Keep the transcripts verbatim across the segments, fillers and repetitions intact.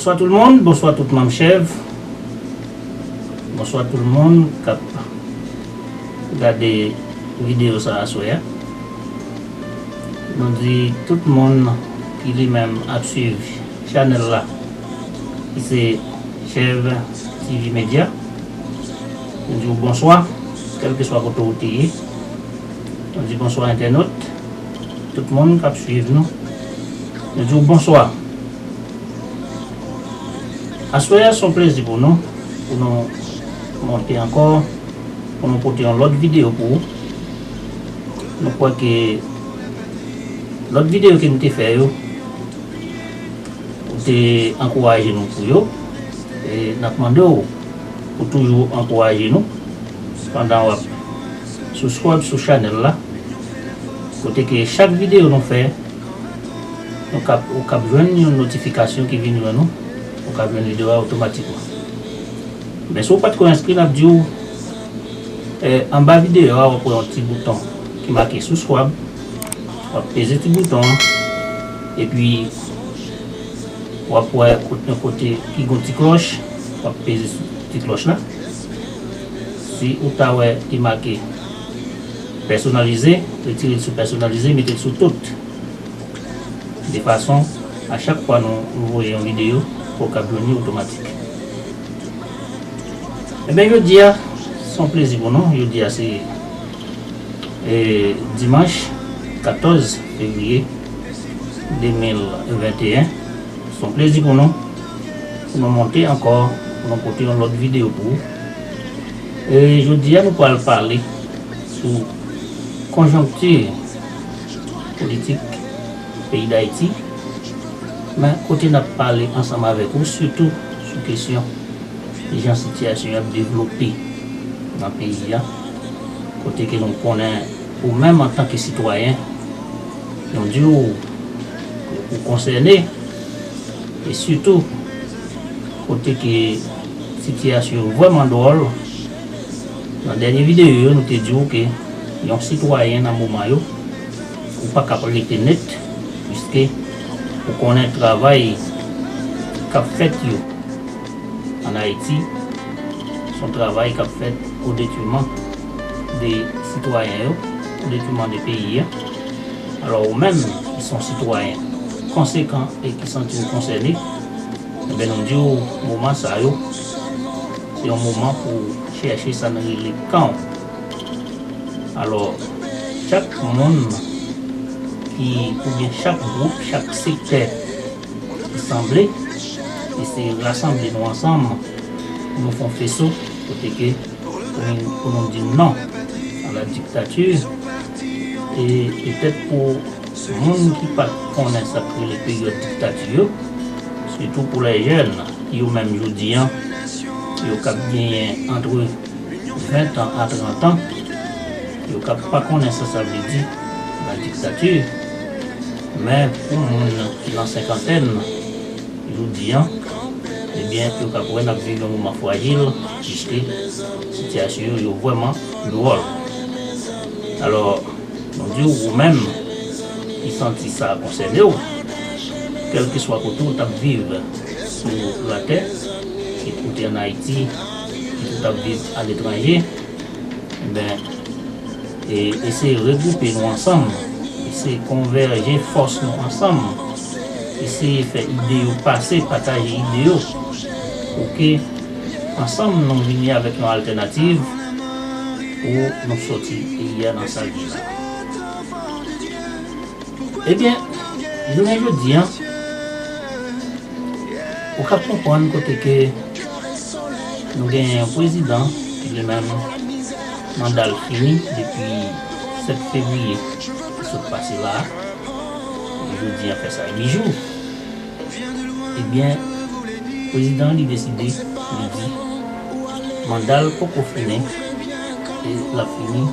Bonswa tout moun, bonswa tout manm chèv. Bonswa tout moun k ap gade videyo sa aswè a. Nou di tout moun ki li menm ap swiv chanèl la, ki se Chèv T V Media. Nou di w bonswa, kèlkeswa kote w te ye. Nou di bonswa entènot, tout moun k ap swiv nou. Nou di w bonswa. Aswè a se yon plezi pou nou, pou nou monte ankò, pou nou pote yon lòt videyo pou ou. Nou kwè ke lòt videyo ke m te fè yo, ou te ankouraje nou pou yo. E n ap mande w pou toujou ankouraje nou pandan w ap subscribe sou chanèl la, kote ke chak videyo nou fè, nou kap, ou kap jwenn yon notifikasyon ki vin jwenn ou, ou kap jwenn videyo a otomatikman. Men si w pa t ko enskri, n ap di w, eh, anba videyo a, w ap wè yon ti bouton ki make subscribe. W ap peze ti bouton an, epi w ap wè kote, yon kote ki gon ti klòch, w ap peze sou ti klòch la. Si ou ta wè li make pèsonalize, retire l sou pèsonalize, mete l sou tout. De fason, a chak fwa nou, nou voye yon videyo, ou kab jwenn li otomatik. Ebyen, jodi a, se yon plezi pou nou. Jodi a, se, e, dimanch katòz fevriye de mil venteyen. Se yon plezi pou nou, pou nou monte ankò, pou nou pote yon lòt videyo pou ou. E jodi a, nou pral pale sou konjonkti politik peyi Dayiti, men kote n ap pale ansanm avèk ou, sitou sou kesyon jan sitiyasyon yo ap devlope nan peyi a, kote ke nou konnen ou menm antanke sitwayen, nou di w ou konsène, e sitou kote ke sitiyasyon yo vrèman dwòl. Nan dènye videyo yo, nou te di w ke yon sitwayen nan moman yo, ou pa kab rete nèt, piske ou konnen travay k ap fèt yo ann Ayiti, se yon travay k ap fèt o detriman de sitwayen yo, o detriman de peyi a. Alò, ou menm ki se yon sitwayen konsekan e ki santi w konsène, ebyen, nou di w, moman sa yo, se yon moman pou w chèche sa n rele kan w. Alò, chak moun ki, oubyen chak gwoup, chak sektè ki sanble, eseye rasanble nou ansanm, pou nou fè yon feso, kote ke pou nou, pou nou di non à la dictature. E petèt pou moun ki pa t konnen sa k rele peryòd diktati yo, sitou pou lè jèn, yo menm jodi a, yo k ap genyen antre ven tan a trant an, yo k ap pa konnen sa sa vle di la dictature. Men pou moun ki nan senkantèn, jodi a, ebyen, yo ka kwè n ap viv yon moman frajil, piske sitiyasyon yo, yo vrèman dwòl. Alò, nou di w, ou menm ki santi sa konsène w, kèlkeswa kote w t ap viv sou latè, kit ou te ann Ayiti, kit ou t ap viv aletranje, ebyen, e eseye regwoupe nou ansanm, eseye konvèje fòs nou ansanm, eseye fè ide yo pase, pataje ide yo, pou ke ansanm nou vini avèk yon altènativ pou nou soti peyi a nan sa l ye la. Ebyen, jounen jodi a, ou ka konprann kote ke nou genyen yon prezidan ki li menm manda l fini depi sèt fevriye ki sot pase la a. Jodi a fè sa uit jou. Ebyen, prezidan an li deside, li di, manda l poko fini, e l ap fini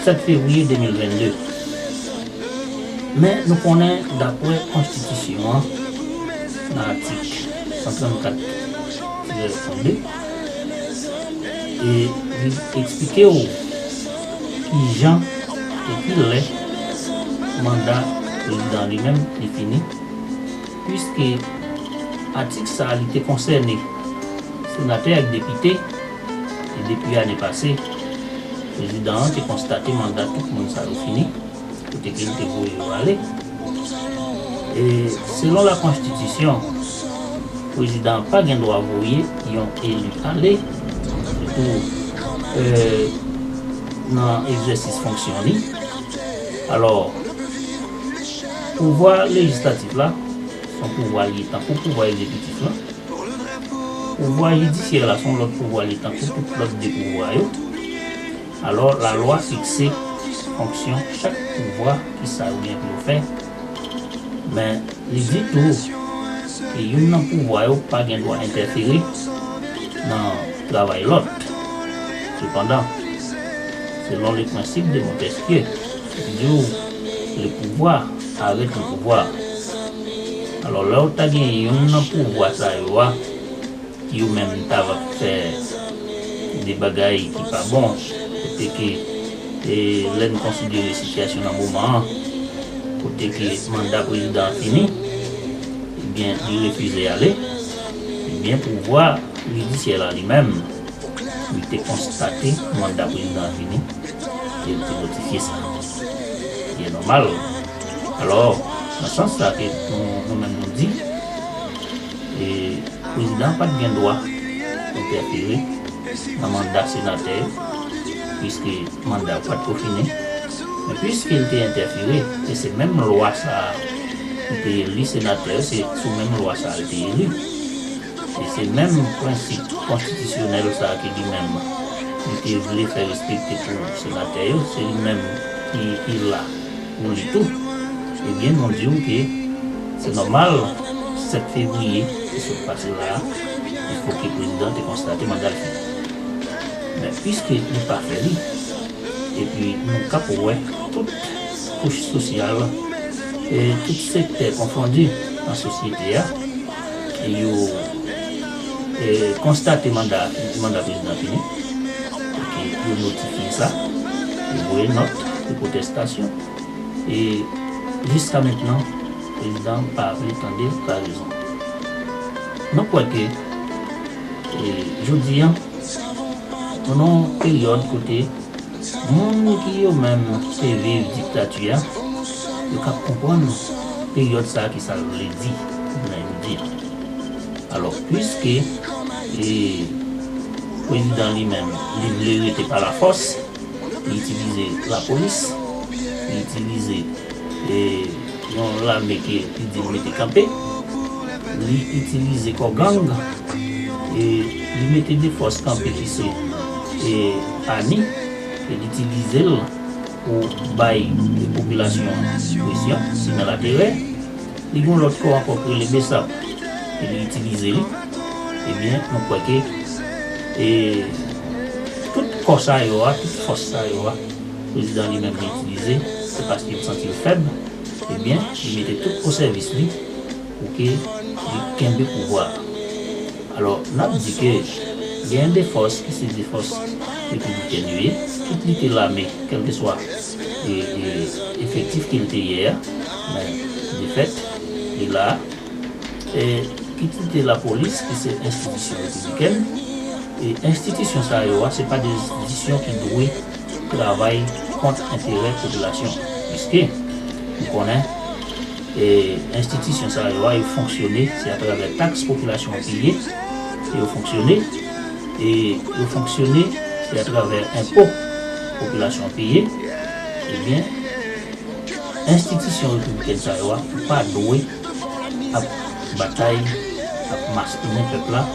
sèt fevriye de mil vennde. Men nou konnen, dapre konstitisyon an, nan atik san trannkat tirè san de, e li eksplike w ki jan e ki lè manda prezidan an li menm li fini, piske Atik sa a, li te konsène senatè ak depite, e depi ane pase, prezidan an te konstate manda tout moun sa yo fini, kote ke l te voye yo ale. E selon la konstitisyon, prezidan an pa gen dwa voye yon eli ale, sitou, e, nan egzèsis fonksyon li. Alò, pouvwa lejislatif la, se yon pouvwa li ye tankou pouvwa egzekitif la. Pouvwa jidisyè la, se yon lòt pouvwa li ye tankou tout lòt de pouvwa yo. Alò, lalwa fikse fonksyon chak pouvwa, kisa yo gen pou yo fè. Men, li di tou ke youn nan pouvwa yo pa gen dwa entèfere nan travay lòt. Sepandan, selon le principe de Montesquieu, ki di w, le pouvoir arrête le pouvoir. Alò, lè w ta gen youn nan pouvwa sa yo a, ki yo menm ta va fè de bagay ki pa bon, kote ke, e, lè n konsidere sitiyasyon nan moman an, kote ke manda prezidan an fini, ebyen, li refize ale, ebyen, pouvwa jidisyè la li menm, li te konstate manda prezidan an fini, e li te notifye sa. Byen nòmal. Alò, nan sans sa ke nou, nou menm nou di, e, prezidan an pa t gen dwa entèfere nan manda senatè yo, piske manda yo pa t ko fini. Men piske l te entèfere, e se menm lwa sa a ki te eli senatè yo, se sou menm lwa sa a l te eli. E se menm prensip konstitisyonèl sa a ki li menm, li te vle fè respekte pou senatè yo, se li menm ki, ki la pou li tou. Ebyen, nou di w ke se nòmal, sèt fevriye ki sot pase la a, fòk ke prezidan te konstate manda l fini. Men piske li pa fè li, epi nou k ap wè tout kouch sosyal, e tout sektè konfondi nan sosyete a, yo, e, konstate manda, manda prezidan fini, e ke yo notifye sa, yo voye nòt de pwotestasyon, e jiska mentnan, prezidan pa vle tande larezon. Nou kwè ke, e, jodi a, nou nan yon peryòd kote moun ki yo menm te viv diktati a, yo ka konprann peryòd sa a ki sa l vle di jounen jodi a. Alò, piske, e, prezidan li menm, li vle rete pa lafòs, li itilize lapolis, li itilize, e, yon lame ke li di l mete kanpe, li itilize kò gang, e, li mete de fòs kanpe ki se, e, ANI, e li itilize l pou bay, e, popilasyon an presyon, simen laterè. Li gen yon lòt kò ankò ki rele BSAP, e li itilize li. Ebyen, nou kwè ke, e, tout kò sa yo a, tout fòs sa yo a, prezidan li menm li itilize, se paske l santi l fèb, ebyen, li mete tout o sèvis li pou ke li kenbe pouvwa a. Alò, n ap di ke gen de fòs ki se de fòs repiblikèn yo ye, kit li te lame, kèlkeswa, e, e, efektif ke l te ye a, men, defèt, li la a. E, kit li te lapolis, ki se enstitisyon repiblikèn, e enstitisyon sa yo a, se pa de enstitisyon ki dwe travay kont enterè popilasyon, piske nou konnen, e, enstitisyon sa yo a, yo fonksyone, se atravè taks popilasyon an peye, yo fonksyone, e yo fonksyone, se atravè enpo popilasyon an peye, ebyen, enstitisyon repiblikèn sa yo a, yo pa dwe ap batay, ap maspinen pèp la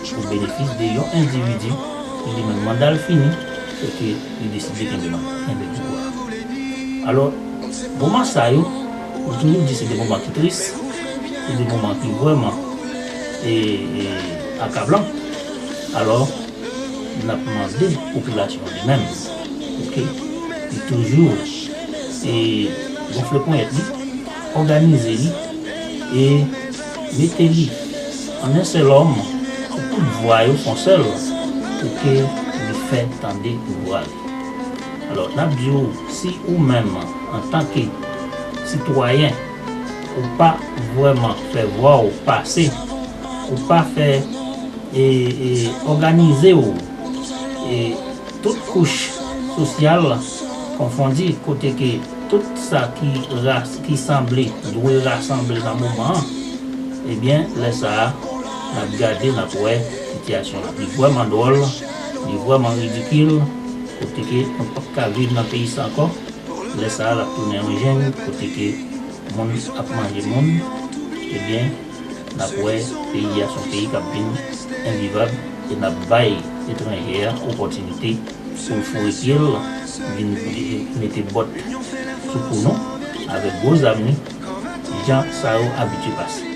pou benefis de yon endividi ki li menm manda l fini, fè ke li deside kenbe man-, kenbe pouvwa a. Alò, moman sa yo, nou toujou di se de moman ki tris, se de moman ki vrèman, e, e, akablan. Alò, n ap mande popilasyon an li menm pou ke li toujou, e, gonfle ponyèt li, òganize li, e mete li an en sèl òm, pou tout vwa yo fè yon sèl, pou ke li fè tande vwa li. Alò, n ap di w, si ou menm, antanke sitwayen, ou pa vrèman fè vwa w pase, ou pa fè e, e òganize w, e tout kouch sosyal konfondi, kote ke tout sa ki ras, ki sanble, dwe rasanble nan moman an, ebyen, lè sa a, n ap gade, n ap wè sitiyasyon an. Li vrèman dwòl, li vrèman ridikil, kote ke nou p ap ka viv nan peyi sa ankò. Lè sa a, l ap tounen yon jeng, kote ke moun ap manje moun, ebyen, n ap wè peyi a se yon peyi k ap vin envivab e n ap bay etranje a opòtinite pou l foure pye l, vin mete bòt sou kou nou avèk gwo zam li, jan sa yo abitye pase.